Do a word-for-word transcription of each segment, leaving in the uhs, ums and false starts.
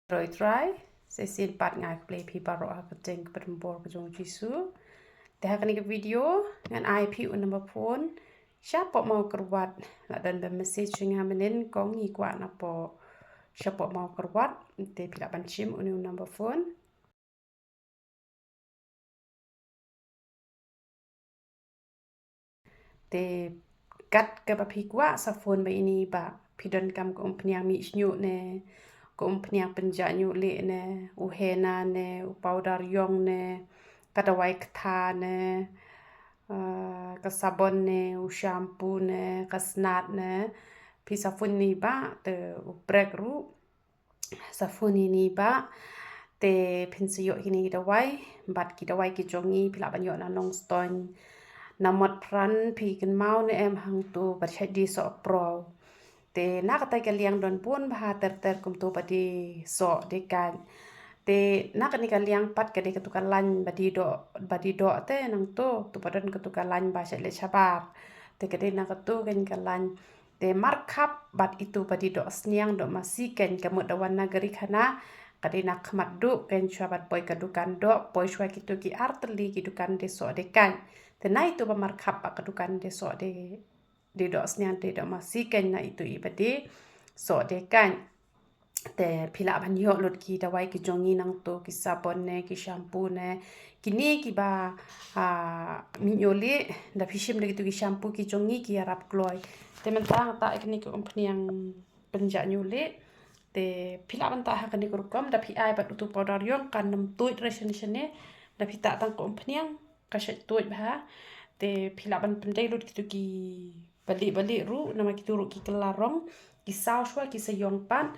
Roi trai, sa shisien pat nga ai khublei phi baroh ha ka kyrteng kaba donbor ka jong u Jisu. Te ha kane ka video ngan ai phi u number phone shapoh Mawkyrwat. La don ba message sha nga mynnin kong ngi kwah napoh shapoh Mawkyrwat. Te phi lah ban shim une u number phone. Te kat kaba phi kwah sa phone bad ine i bah. Phi donkam ka umphniang mih shñiuh ne, ka umphniang pynjah ñiuh lieh ne, u henna ne, u powder ïong ne, ka dawai ktha ne, ah, ka sabon ne, u shampoo ne, ka snat ne. Phi sa phone ine i bah, te u Brek ruh sa phone ine i bah. Te phin sa ïoh kine ki dawai bad ki dawai ki jong ngi, phi lah ban ïoh na Nongstoiñ, na Motphran. Phi kynmaw ne em hangto ba shait die soh praw. Te na katei ka liang don bun bha ter ter kumto ba die soh die kait. Te na kane ka liang pat ka dei kato ka lain ba die doh, ba die doh te nangto, to ba don kato ka lain ba shait leit shabar. Te ka dei na kato kane ka lain. Te markhap bad ito ba die doh sniang doh masi, keiñ ka mut da wan na Garikhana, ka dei na khmat duh, keiñ shuwa ban poi ka dukan doh, poi shuwa kito ki artylli ki dukan die soh die kait. Te na ito ba markhap bad ka dukan die soh die, die doh sniang die doh masi, keiñ na ito i ba die soh die kait. Te phi lah ban ïoh lut ki dawai ki jong ngi nangto, ki sabon ne, ki shampoo ne, kine kiba, ah, mih ñiuh lieh. Da phi shim da kito ki shampoo ki jong ngi ki ïarap kloi. Te mynta nga tah ïa kane ka umphniang pynjah ñiuh lieh. Te phi lah ban tah ha kane ka rukom, da phi ai bad uto u powder ïong kan ym tuid re shane shane. Da phi tah tang ka umphniang ka shait tuid bha. Te phi lah ban pyndei lut kito ki balieh balieh ruh, namar kito ruh ki kylla rong, ki saw shuwa ki sa ïong pat.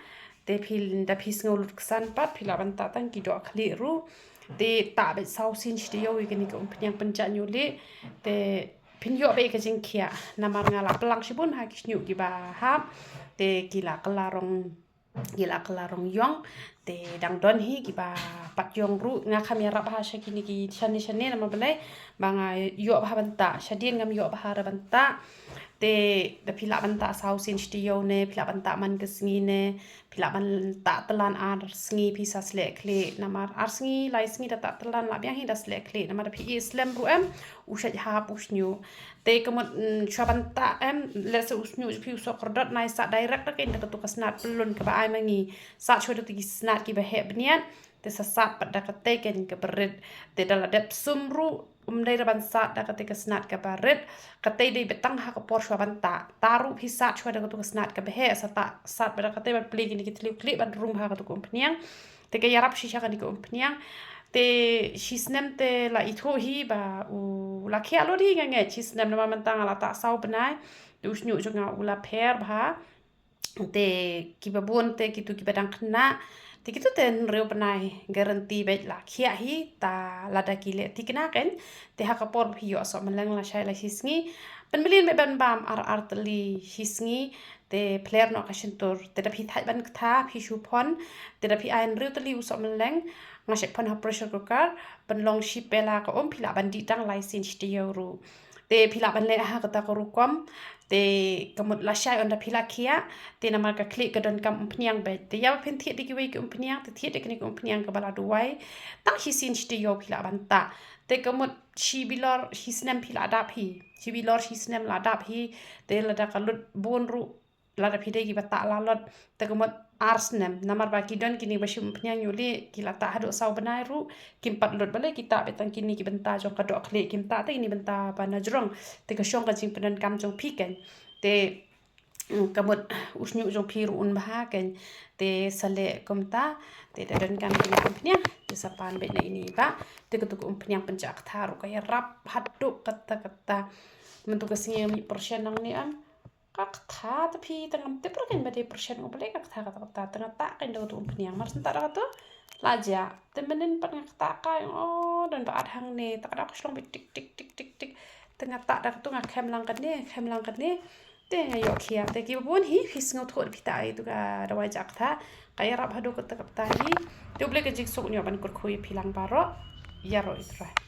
Te phi, da phi sngew lut ksan pat, phi lah ban tah tang ki doh khlieh ruh. Te tah beit saw sien shi taïew ïa kane ka umphniang pynjah ñiuh lieh. Te phin ïoh beit ka jingkhiah, namar nga la pynlang shibun ha ki shñiuh kiba hap. Te ki la kylla rong, ki la kylla rong ïong. Te dang don hi kiba pat ïong ruh, nga kham ïarap bha sha kine ki shane shane, namar balei, ba nga ïoh bha ban tah, shadien ngam ïoh bha re ban tah. Te da phi lah ban tah saw sien shi taïew ne, phi lah ban tah man ka sngi ne, phi lah ban tah tlan ar sngi phi sa sleh khlieh, namar ar sngi lai sngi da tah tlan lah biang hi da sleh khlieh, namar da phi ïeh slem ruh em, u shait hap u shñiuh. Te ka mut, mm, shuwa ban tah em, lehse u shñiuh jong phi u soh kordot, nai sah direct da keiñ da kato ka snat pyllun kaba ai ma ngi. Sah shuwa da kito ki snat kiba heh bniat. Te sa sat pat da katei keiñ kaba rit. Te da la dep sum ruh, ym dei re ban sat da katei ka snat kaba rit. Katei dei beit tang ha ka por shuwa ban tah. Tah ruh phi sat shuwa da kato ka snat kaba heh, sa tah sat pat da katei ban plie kine ki thliew khlieh ban rung ha kato ka umphniang. Te ka ïarap shisha kane ka umphniang. Te shisnem te la ithuh hi ba u la khiah lut hi, nga ngeit shisnem, namar mynta nga la tah saw bnai. Te u shñiuh jong nga u la pher bha. Te kiba bun te kito kiba dang khynnah, te kito te hynriew bnai guarantee beit la khiah hi, ta lada ki leh thikna keiñ. Te ha ka por ba phi ïoh soh mylleng lashai la shisngi, pynmlien beit ban bam ar ar tylli shisngi. Te pler noh ka shyntur, te da phi thait ban ktha phi shu phone. Te da phi ai hynriew tylli u soh mylleng, nga shait phone ha pressure cooker, pynlong shi pela ka um, phi lah ban dih tang lai sien shi taïew ruh. Te phi lah ban leh ha kata ka rukom. Te ka mut lashai ynda phi la khiah, te namar ka khlieh ka donkam umphniang beit. Te ïa ba phin thied da kiwei ki umphniang, te thied da kane ka umphniang kaba la duwai. Tang shisien shi taïew phi lah ban tah. Te ka mut shi bilor shisnem phi lah dap hi. Shi bilor shisnem lah dap hi. Te lada ka lut bun ruh, lada phi dei kiba tah lalot, te ka mut ar snem. Namar ba ki don kine ba shim umphniang ñiuh lieh, ki la tah haduh saw bnai ruh kim pat lut, balei, ki tah beit tang kine ki bynta jong ka doh khlieh, kim tah te kine bynta ba na jrong. Te ka shong ka jingpyndonkam jong phi keiñ. Te, mm, ka mut u shñiuh jong phi ruh un bha keiñ. Te sa leh kumta, te da donkam kine ki umphniang, te sa pan beit na ine i bah. Te kato ka umphniang pynjah ktha ruh ka ïarap haduh katta katta. Mynta ka sngi ngam ïoh pyrshah nangne em. Ka ktha te phi, te ngam tip re keiñ ba dei pyrshah u balei ka ktha katta katta, te nga tah keiñ da kato umphniang, mar shen tah da kato la jah. Te mynnin pat nga ktah keiñ, oh, don ba at hangne, te ka dei ka shlong beit tik tik tik tik tik. Te nga tah da kato, nga khem lang kane, khem lang kane. Te nga ïoh khiah. Te kiba bun hi phi sngewthuh da phi tah ïa kato ka dawai jah ktha, ka ïarap haduh katta katta hi. Te U Blei ka jingsuk un ïoh ban kyrkhu ïa phi lang baroh. Ïaroh Ïa Trai.